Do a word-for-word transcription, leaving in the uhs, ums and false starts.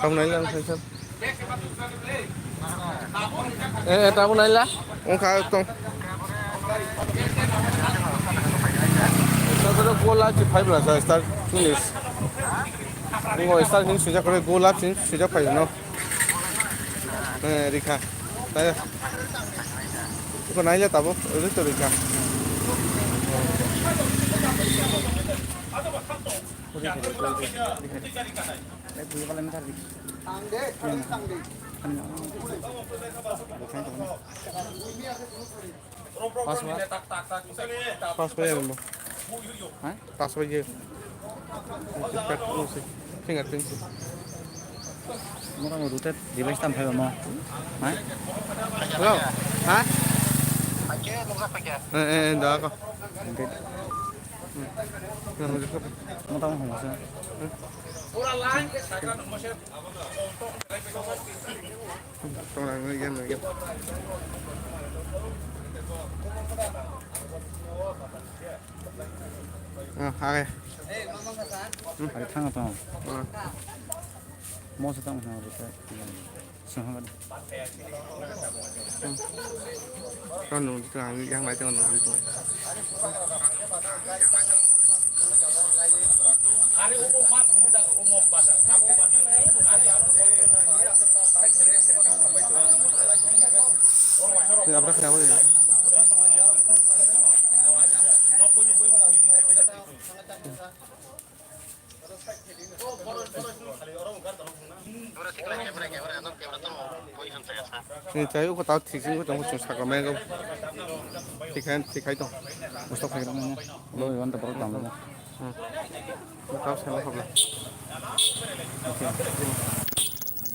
Tabuk naila wngkha sir. Eh, eh, tabuk naila. Wngkha tong. Sir, sir, gola chi five la sir, star tunis. Ngo star hin sujak kore gola chin sujak phai no. Eh, rikha. Taya. Ko naila tabuk, ri to rikha. Pas wa? Pas wa ya mo? Ha? Pas wa ya. Fingerprint. Mura mo rute device tam phai mo. Ha? Hello. Ha? Eh, eh, eh, da ko. Mota mo hongsa. Tong nang nang yan nang yan. Ah, hai. Hari thang thang. Ah. Mo sa tang thang. Sing ha. Kan nung tu ang yang lai tengah nung tu. Ini apa kenapa ya? Ni chai uko tao thik sing ko tong sung sakla mai go. Thikhai thikhai tong. Musto khai rong mo. Lo yon ta borok tang mo. Hmm. Tao sai ma khobla. Oke,